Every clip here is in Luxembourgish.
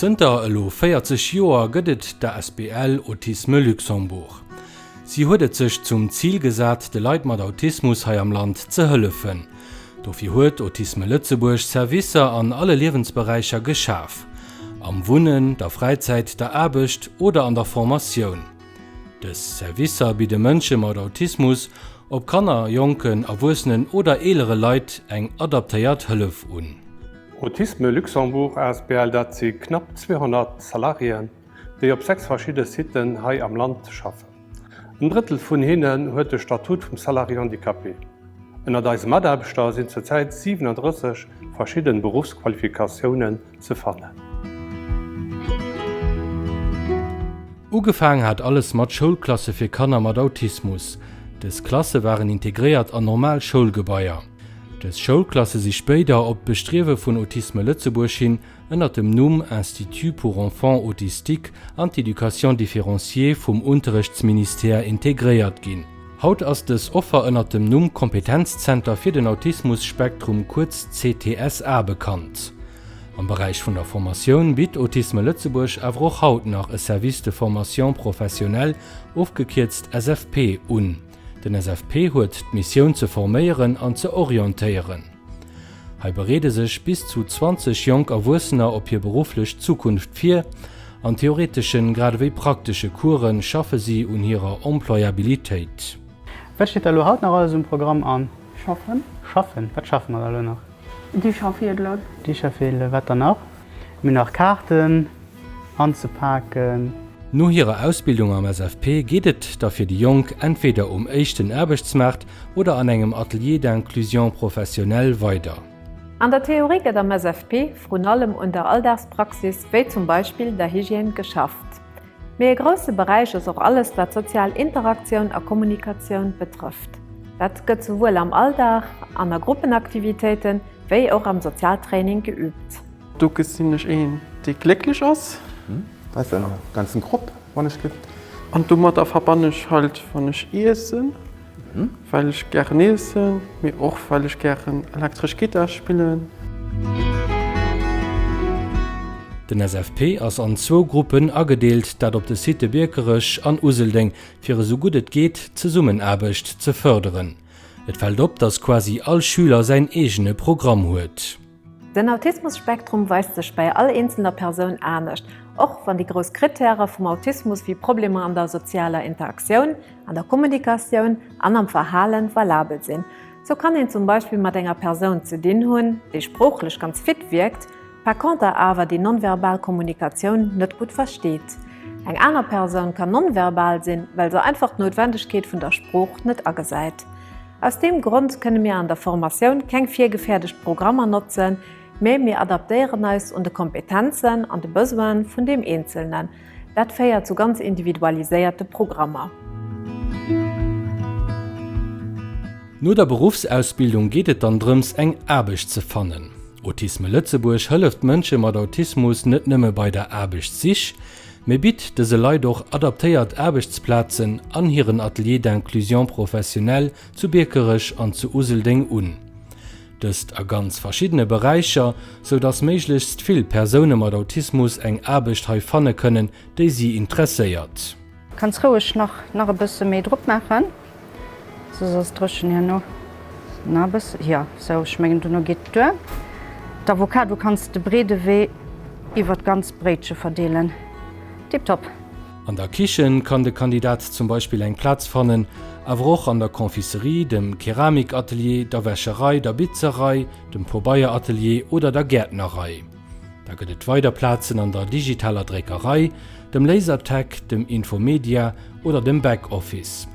Zënter elo 40 Joer gëtt et d'ASBL Autisme Luxembourg. Si huet et sech zum Zil gesat, de Leit mat Autismus hei am Land ze hëllefen. Dofir huet Autisme Lëtzebuerg Servicer an alle Liewensberäicher geschaf, am Wunnen, der Fräizäit, der Aarbecht oder an der Formatioun. Dës Servicer bidde Mënsche mat Autismus, ob Kanner, Jonken, Erwuessenen oder eelere Leit, eng adaptéiert Hëllef un. Autisme Luxembourg asbl, dat si knapp 200 Salariéen, déi op 6 verschidde Siten hei am Land schaffen. En Drëttel vun hinnen huet de Statut vum Salarié handicapé. Ënnert eise Mataarbechter sinn zur Zäit 37 verschidden Beruffsqualifikatiounen ze fannen. Ugefaang hat alles mat Schoulklasse fir Kanner mat Autismus. Dës Klasse waren integréiert an normal Schoulgebaier. Dës Schoulklasse si spéider, op d'Bestriewe vun Autisme Lëtzebuerg hin, ënnert dem Numm Institut pour enfants autistiques an d'éducation différenciée vum Unterrechtsministère integréiert ginn. Haut ass dës Offer ënnert dem Numm Kompetenzzenter fir den Autismus-Spektrum, kuerz CTSA, bekannt. Am Beräich vun der Formatioun bitt Autisme Lëtzebuerg awer och haut nach e Service de formation professionnelle, ofgekierzt SFP, un. Den SFP huet d'Missioun ze forméieren an ze orientéieren. Hei bereede sech bis zu 20 jonk Erwuessener op hir berufflech Zukunft vir. An theoreteschen grad ewéi praktesche Course schaffe si un hirer Employabilitéit. Wat steet da elo haut nach alles um Programm an? Schaffen. Schaffen? Wat schaffe mer da elo nach? Dicherfiedelen. Dicherfiedelen, wat dann nach? Mir hunn nach Kaarten anzepaken. No hirer Ausbildung am SFP geet et da fir déi Jonk entweder um éischten Aarbechtsmaart oder an engem Atelier d'inclusion professionnelle weider. An der Theorie gëtt am SFP vrun allem un der Alldagspraxis, wéi zum Beispill der Hygiène, geschafft. Mee e grousse Beräich ass och alles, wat sozial Interaktioun a Kommunikatioun betrëfft. Dat gëtt souwuel am Alldag an a Gruppenaktivitéiten, wéi och am Sozialtraining geüübt. Do gesinn ech een, dee glécklech ass. Weiss en ganzen Grupp, wann ech giff. An domadder verbannen ech halt, wann ech iessen, well ech gären iessen, mee och well ech gären elektresch Gittar spillen. Den SFP ass an zwou Gruppen agedeelt, dat op de Sitë Biekerech an Useldeng, fir esou gutt et geet d'Zesummenaarbecht ze fërderen. Et fält op, dass quasi all Schüler säin eegene Programm huet. Den Autismus-Spektrum weist sech bei all eenzelner Persoun anescht, och wann déi grouss Krittäre vum Autismus wéi Problemer an der sozialer Interaktioun, an der Kommunikatioun an am Verhalen valabel sinn. Sou kann een zum Beispill mat enger Persoun ze dinn hunn, déi sproochlech ganz fit wierkt, par conter awer déi nonverbal Kommunikatioun net gutt versteet. Eng aner Persoun kann nonverbal sinn, well se einfach d'Noutwendegkeet vun der Sprooch net agesäit. Aus deem Grond kënne mir an der Formatioun keng virgefäerdegt Programmer notzen, mä mir adaptéieren eis un de Kompetenzen an de Besoine vun deem Eenzelnen. Dat féiert zu ganz individualiséierte Programmer. No der Beruffsausbildung geet et dann drëms, eng Aarbecht ze fannen. Autisme Lëtzebuerg hëlleft Mënsche mat Autismus net nëmme bei der Aarbechtssich, mee bitt dëse Leit och adaptéiert Aarbechtsplazen an hiren Ateliers d'inclusion professionnelle zu Biekerech an zu Useldeng un. Dëst a ganz verschiddene Beräicher, sou dass méiglechst vill Persoune mat Autismus eng Aarbecht hei fanne kënnen, déi si interesséiert. Kanns roueg nach nach e bësse méi drop maachen, soss ass et dréchen herno. Nach e bësse, jo sou, ech mengen dono geet et duer. D'Avocado kanns de breede Wee iwwer d'ganz Bréitche verdeelen. Tiptop! An der Kichen kann de Kandidat zum Beispill eng Plaz fannen, awer och an der Confiserie, dem Keramikatelier, der Wäscherei, der Bitzerei, dem Pobeieratelier oder der Gäertnerei. Da gëtt et weider Plazen an der digitaler Dréckerei, dem Lasertag, dem Infomedia oder dem Backoffice.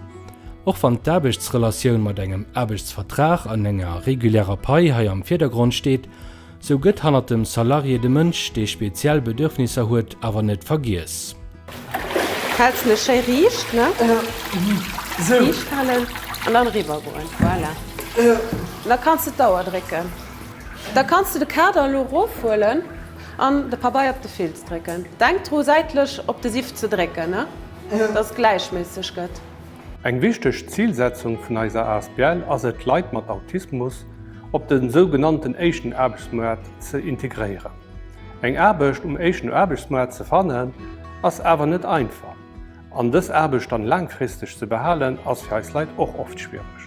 Och wann d'Aarbechtsrelatioun mat engem Aarbechtsvertrag an enger regulärer Pai hei am Virdergrond steet, sou gëtt hannert dem Salarié de Mënsch, dee speziell Bedürfnisser huet, awer net vergiess. Häls en schéi riicht, ne? Riicht halen an dann eriwwer goen. Voilà. Da kanns de d'Auer drécken. Da kanns de de Kader elo erofhuelen an de Pabeier op de Filz drécken. Denk dru säitlech op de Sift ze drécken, ne? Dass et gläichméisseg gëtt. Eng wichteg Zilsetzung vun eiser asbl ass et, Leit mat Autismus op de sougenannten éischten Aarbechtsmoart ze integréieren. Eng Aarbecht um éischten Aarbechtsmoart ze fannen, ass awer net einfach. An dës Aarbecht dann laangfristeg ze behalen, ass fir eis Leit och oft schwiereg.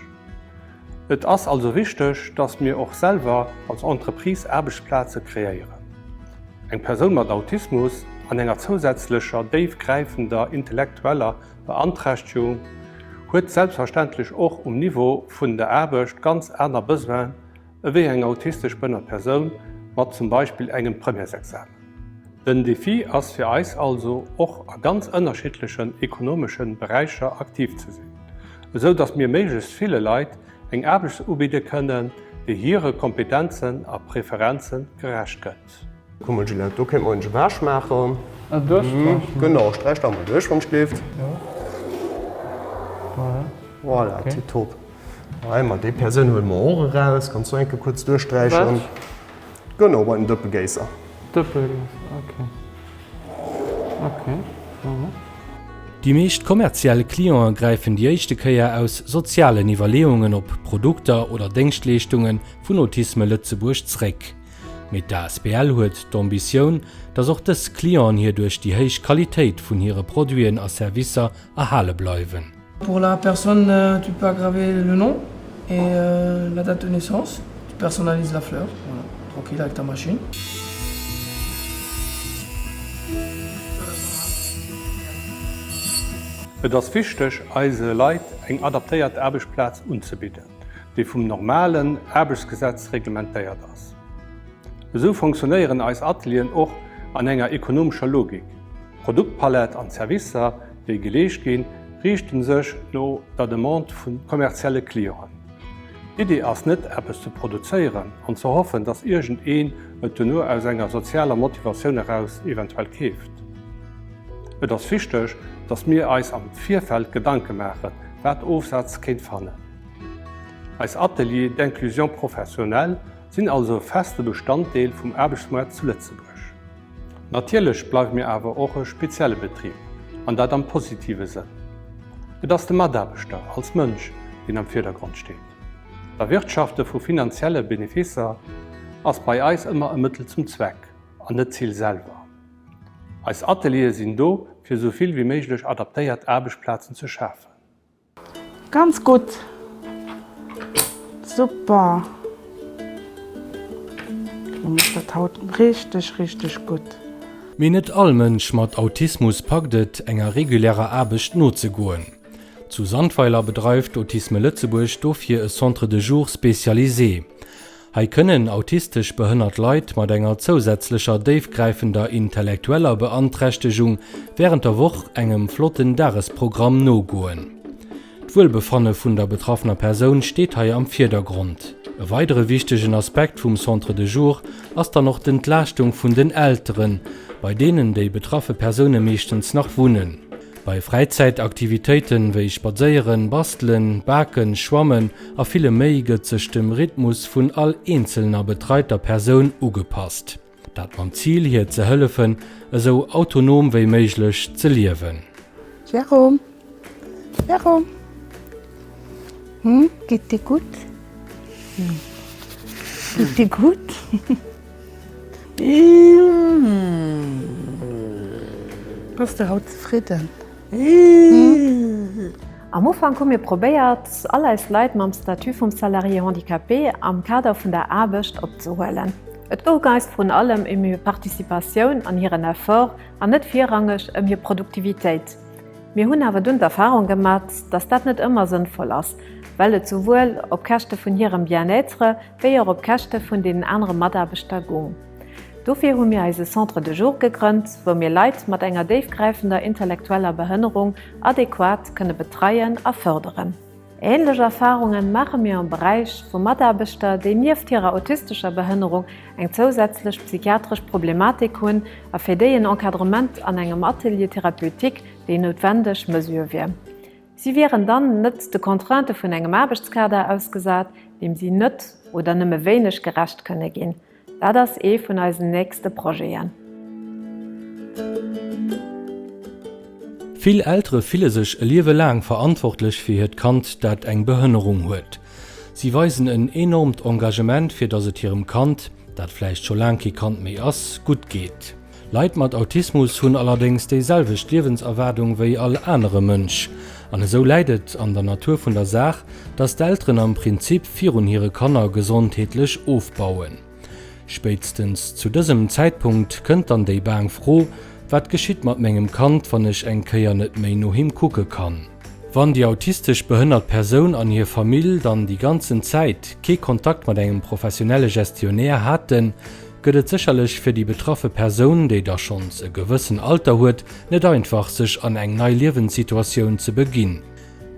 Et ass also wichteg, dass mir och selwer als Entreprise Aarbechtsplaze kreéieren. Eng Persoun mat Autismus an enger zousätzlecher déifgräifender intellektueller Beanträchtegung huet selbstverständlech och um Niveau vun der Aarbecht ganz aner Besoinen ewéi eng autistesch behënnert Persoun mat zum Beispill engem Premièresexamen. Den Defi ass fir eis also och a ganz ënnerschiddlechen ekonomesche Beräicher aktiv ze sinn, esou datt mir méiglechst ville Leit eng Aarbecht ubidde kënnen, déi hire Kompetenzen a Preferenze gerecht gëtt. Kuck mol Ginette, do kéint mer en ewech maachen. Genau, sträich dat mol duerch wann d'schleeft. Voilà, tiptop. Hei, ma déi Persoun huele mer och eraus. Kanns du eng Kéier kuerz duerchsträichen? Genau, bei den Dëppegéisser. Dëppegéisser, okay. Okay, voilà. Déi meescht kommerziell Clientë gräifen déi éischte Kéier aus sozialen Iwwerleeungen op Produkter oder Déngschtleeschtunge vun Autisme Lëtzebuerg zréck. Mee d'ASBL huet d'Ambitioun, datt och dës Clienten hir duerch déi héich Qualitéit vun hire Produiten a Servicer erhale bleiwen. Pour la personne tu peux aggraver le nom et la date de naissance, tu personnalises la fleur, voilà, tranquille avec ta machine. Et ass wichteg, eise Leit eng adaptéiert Aarbechtsplaz unzebidden, déi vum normalen Aarbechtsgesetz reglementéiert ass. Esou fonctionnéieren eis Atelieren och an enger ekonomescher Logik. D'Produktpalett an d'Servicer, déi geleescht ginn, riichten sech no der Demande vu kommerzielle Clienten. D'Idee ass net, eppes ze produzéieren an ze hoffen, dass iergend een et duerno aus enger sozialer Motivatioun eraus eventuell keeft. Et ass wichteg, dass mir eis am Virfeld Gedanke maachen, wat Ofsaz kéint fannen. Eis Ateliers d'inclusion professionnelle sinn also e feste Bestanddeel vum Aarbechtsmoart zu Lëtzebuerg. Natierlech bleiwe mir awer och e spezielle Betrib, an dat am positive Sënn. Et ass de Mataarbechter als Mënsch, deen am Virdergrond steet. D'Erwirtschafte vu finanzielle Beneficer ass bei eis ëmmer e Mëttel zum Zweck an net d'Zil selwer. Eis Ateliere sinn do, fir esou vill wéi méiglech adaptéiert Aarbechtsplazen ze schafen. Ganz gutt! Super! Du méchs dat haut richteg, richteg gutt! Mee net all Mënsch mat Autismus packt et, enger regulärer Aarbecht nozegoen. Zu Sandweiler bedreift Autisme Lëtzebuerg dofir e Centre de jour spécialisé. Hei kënnen autistesch behënnert Leit mat enger zousätzlecher déifgräifender intellektueller Beanträchtegung wärend der Woch engem flotten Dagesprogramm nogoen. D'Wuelbefanne vun der betraffener Persoun steet hei am Virdergrond. E weidere wichtegen Aspekt vum Centre de jour ass dann och d'Entlaaschtung vun den Elteren, bei deenen déi betraffe Persoune meeschtens nach wunnen. Bei Fräizäitaktivitéiten wéi Spadséieren, Bastelen, Baken, Schwammen a villem méi gëtt sech dem Rhythmus vun all eenzelner betreiter Persoun ugepasst. Dat mam Zil hir ze hëllefen esou autonom wéi méiglech ze liewen. Jérôme, Jérôme, hm, geet dir gutt? Geet dir gutt? Bass de haut zefridden? Am Ufank hu mir probéiert, all eis Leit mam Statut vum Salarié handicapé am Kader vun der Aarbecht opzehuelen. Et goug eis vrun allem ëm hir Participatioun an hiren Effort an net virrangeg ëm hir Produktivitéit. Mir hunn awer dunn d'Erfahrung gemat, dass dat net ëmmer sënnvoll ass, well et souwuel op Käschte vun hirem Bien-être wéi och op Käschte vun deenen anere Mataarbechter gung. Dofir hu mir eise Centre de jour gegrënnt, wou mir Leit mat enger déifgräifender intellektueller Behënnerung adequat kënne betreien a fërderen. Ähnlech Erfarunge maache mir am Beräich vu Mataarbechter, déi nieft hirer autistescher Behënnerung eng zousätzlech psychiatresch Problematik hunn a fir déi en Encadrement an engem Atelier thérapeutique déi noutwendeg Mesure wier. Si wieren dann net de Contraintë vun engem Aarbechtskader ausgesat, deem si net oder nëmme wéineg gerecht kënne ginn. Dat ass ee vun eisen nächste Projeten. Vill Eltere fille sech e Liewe laang verantwortlech fir hiert Kand, dat eng Behënnerung huet. Si weisen en enormt Engagement, fir datt et hirem Kand, dat vläicht scho laang kee Kand méi ass, gutt geet. Leit mat Autismus hunn allerdéngs déi selwecht Liewenserwaardung wéi all anere Mënsch. An esou läit et an der Natur vun der Saach, dass d'Elteren am Prinzip virun hire Kanner gesondheetlech ofbauen. Spéitstens zu dësem Zäitpunkt kënnt dann déi baang Fro, Wat geschitt mat mengem Kand, wann ech eng Kéier net méi no him kucke kann? Wann déi autistesch behënnert Persoun an hir Famill dann déi ganzen Zäit kee Kontakt mat engem professionelle Gestionnaire haten, gëtt et sécherlech fir déi betraffe Persoun, déi da schonns e gewëssen Alter huet, net einfach, sech an eng nei Liewenssituatioun ze beginn.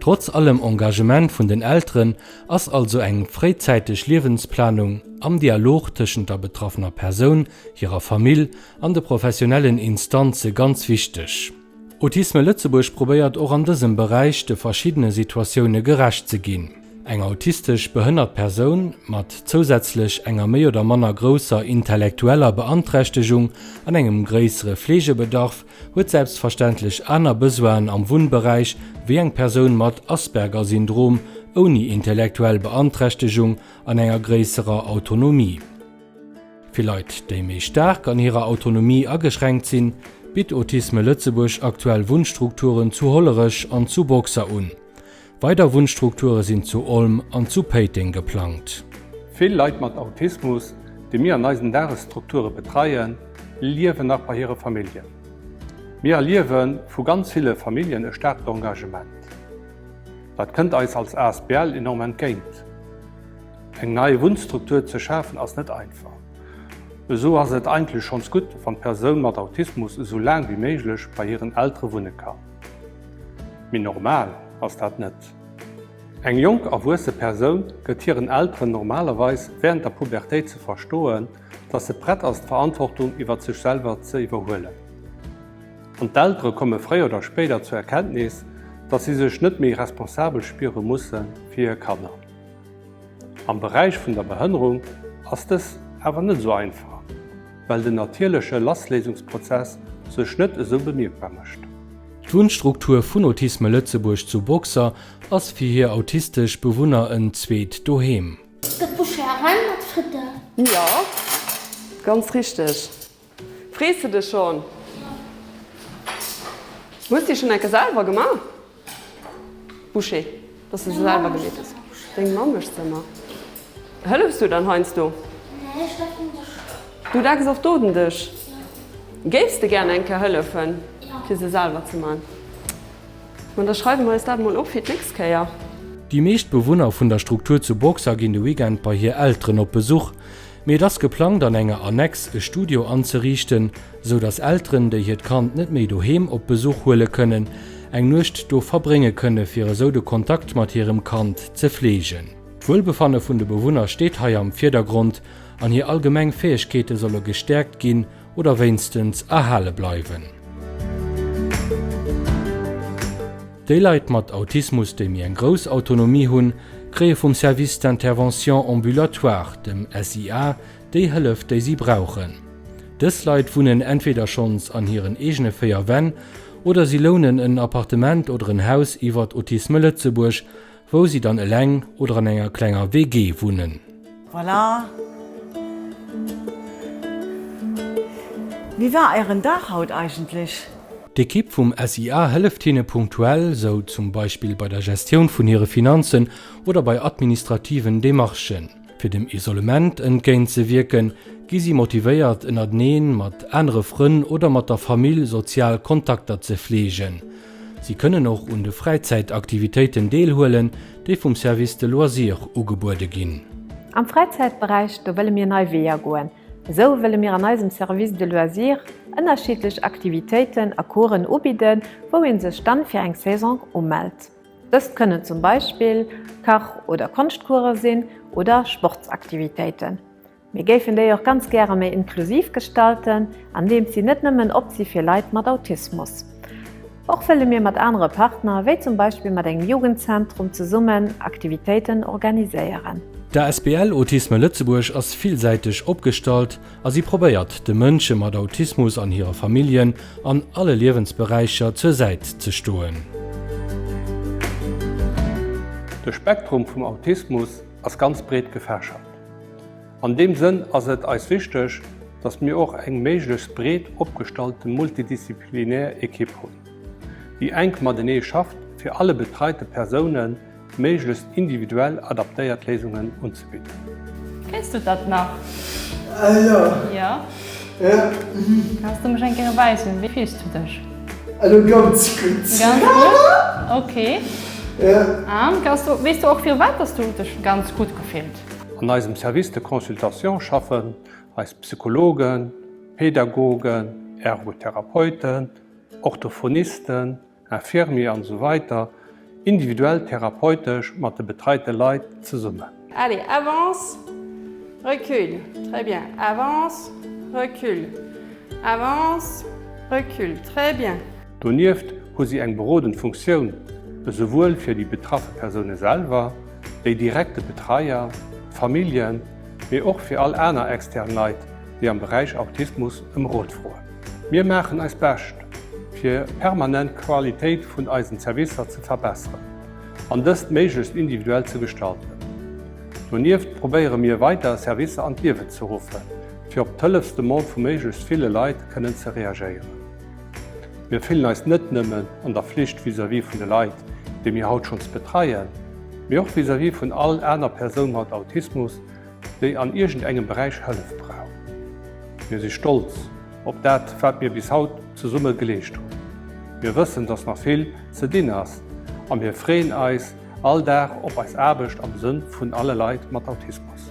Trotz allem Engagement vun den Elteren ass also eng fréizäiteg Liewensplanung am Dialog tëschent der betraffener Persoun, hirer Famill an de professionellen Instanze ganz wichteg. Autisme Lëtzebuerg probéiert och an dësem Beräich de verschiddene Situatioune gerecht ze ginn. Eng autistesch behënnert Persoun, mat zousätzlech enger méi oder manner grousser intellektueller Beanträchtegung an engem gréissere Fleegebedarf, huet selbstverständlech aner Besoinen am Wunnberäich wéi eng Persoun mat Asperger-Syndrom ouni intellektuell Beanträchtegung an enger gréisserer Autonomie. Fir Leit, déi méi staark an hirer Autonomie ageschränkt sinn, bitt Autisme Lëtzebuerg aktuell Wunnstrukturen zu Hollerech an zu Boxer un. Weider Wunnstrukture sinn zu Olm an zu Péiteng geplangt. Vill Leit mat Autismus, déi mir an eisen Dagesstrukture betreien, liewen nach bei hire Familljen. Mir erliewe vu ganz ville Familljen e staarkt Engagement. Dat kënnt eis als asbl enorm entgéint. Eng nei Wunnstruktur ze schafen ass net einfach. Esou ass et eigentlech schonns gutt, wann d'Persoun mat Autismus esou laang wéi méiglech bei hiren Eltere wunne kann. Mee normal ass dat net. Eng jonk erwuesse Persoun gëtt hiren Elteren normalerweis wärend der Pubertéit ze verstoen, dass se prett ass d'Verantwortung iwwert sech selwer ze iwwerhuelen. An d'Eltere komme fréier oder spéider zur Erkenntnis, dass si sech net méi responsabel spiere musse fir hir Kanner. Am Beräich vun der Behënnerung ass dës awer net esou einfach, well den natierleche Lassléisungsprozess sech net esou bemierkbar mécht. D'Wunnstruktur vun Autisme Lëtzebuerg zu Boxer ass fir hir autistesch Bewunner en zweet Doheem. Gëtt Boucheren mat Fritten. Jo, ganz richteg. Frees de dech schonn? Hues déi schonn eng Kéier selwer gemaach? Bouchée, dass de se selwer gemeet hues? Deng Mamm mécht se ëmmer. Hëllefs du dann heiansdo? Nee, ech decken den Dësch. Du decks och do den Dësch? Géifs de gären eng Kéier hëllefen, fir se selwer ze man? Ma da schreiwe mer eis dat emol op fir d'nächst Kéier. Déi meescht Bewunner vun der Struktur zu Boxer ginn de Weekend bei hir Elteren op Besuch. Mee et ass geplangt an enger Annex e Studio anzeriichten, sou datt Elteren, déi hiert Kand net méi doheem op Besuch huele kënnen, eng Nuecht do verbrénge kënne fir esou de Kontakt mat hirem Kand ze fleegen. D'Wuelbefanne vun de Bewunner steet hei am Virdergrond an hir allgemeng Fäegkeete solle gestäerkt ginn oder wéinstens erhale bleiwen. Déi Leit mat Autismus, déi méi eng grouss Autonomie hunn, kréie vum Service d'intervention ambulatoire, dem SIA, déi Hëllef, déi si brauchen. Dës Leit wunnen entweder schonns an hiren eegene 4 Wänn oder si lounen en Appartement oder en Haus iwwert Autisme Lëtzebuerg, wou si dann eleng oder an enger klenger WG wunnen. Voilà. Wéi war ären Dag haut eigentlech? D'Ekipp vum SIA hëlleft hinne punktuell, sou zum Beispill bei der Gestioun vun hire Finanzen oder bei administrativen Demarchen. Fir dem Isolement entgéint ze wierken, gi si motivéiert, ënnerteneen, mat anere Frënn oder mat der Famill sozial Kontakter ze fleegen. Si kënnen och un de Fräizäitaktivitéiten deelhuelen, déi vum Service de loisirs ugebuede ginn. Am Fräizäitberäich, do wëlle mir nei Weeër goen. Esou wëlle mir an eisem Service de loisirs ënnerschiddlech Aktivitéiten a Coursen ubidden, wou ee sech dann fir eng Saison umellt. Dëst kënnen zum Beispill Kach oder Konschtcourse sinn oder Sportsaktivitéiten. Mir géifen déi och ganz gäre méi inklusiv gestalten, andeems si net nëmmen op si fir Leit mat Autismus. Och wëlle mir mat anere Partner, wéi zum Beispill mat engem Jugendzentrum, zesummen Aktivitéiten organiséieren. D'asbl Autisme Lëtzebuerg ass villsäiteg opgestallt a si probéiert, de Mënsche mat Autismus an hire Familljen an alle Liewensberäicher zur Säit ze stoen. De Spektrum vum Autismus ass ganz breet gefächert. An deem Sënn ass et eis wichteg, dass mir och eng méiglechst breet opgestallte multidisziplinär Ekipp hunn, déi enk matenee schafft, fir alle betreite Persounen méiglechst individuell adaptéiert Léisungen unzebidden. Kenns du dat nach? Jo. Jo? Kanns du mech eng Kéier weisen? Wéi fills du dech? Elo ganz gutt. Ganz gutt? Ok. Jo. An kanns du, weess du och firwat dass du dech ganz gutt gefillt? An eisem Service de consultation schaffen eis Psychologen, Pädagogen, Ergotherapeuten, Orthophonisten, Infirmier an esou weider individuell therapeutesch mat de betreite Leit zesummen. Allez, avance, recule, très bien, avance, recule, avance, recule, très bien. Donieft hu si eng berodend Funktioun, esouwuel fir déi betraffe Persoune selwer, déi direkte Betreier, d'Familljen, mee och fir all aner extern Leit, déi am Beräich Autismus ëm Rot froen. Mir maachen eist Bescht, fir permanent d'Qualitéit vun eisen Servicer ze verbesseren an dëst méiglechst individuell ze gestalten. Donieft probéiere mir weider Servicer an d'Liewen ze ruffen, fir op d'Hëllefsdemande vu méiglechst ville Leit kënnen ze reagéieren. Mir fillen eis net nëmmen an der Flicht vis-à-vis vun de Leit, déi mir haut schonns betreien, mee och vis-à-vis vun all aner Persoun mat Autismus, déi an iergendengem Beräich Hëllef brauch. Mir si stolz op dat, wat mir bis haut zesumme geleescht hunn. Mir wëssen, dass nach vill ze dinn ass a mir freeën eis all Dag op eis Aarbecht am Sënn vun alle Leit mat Autismus.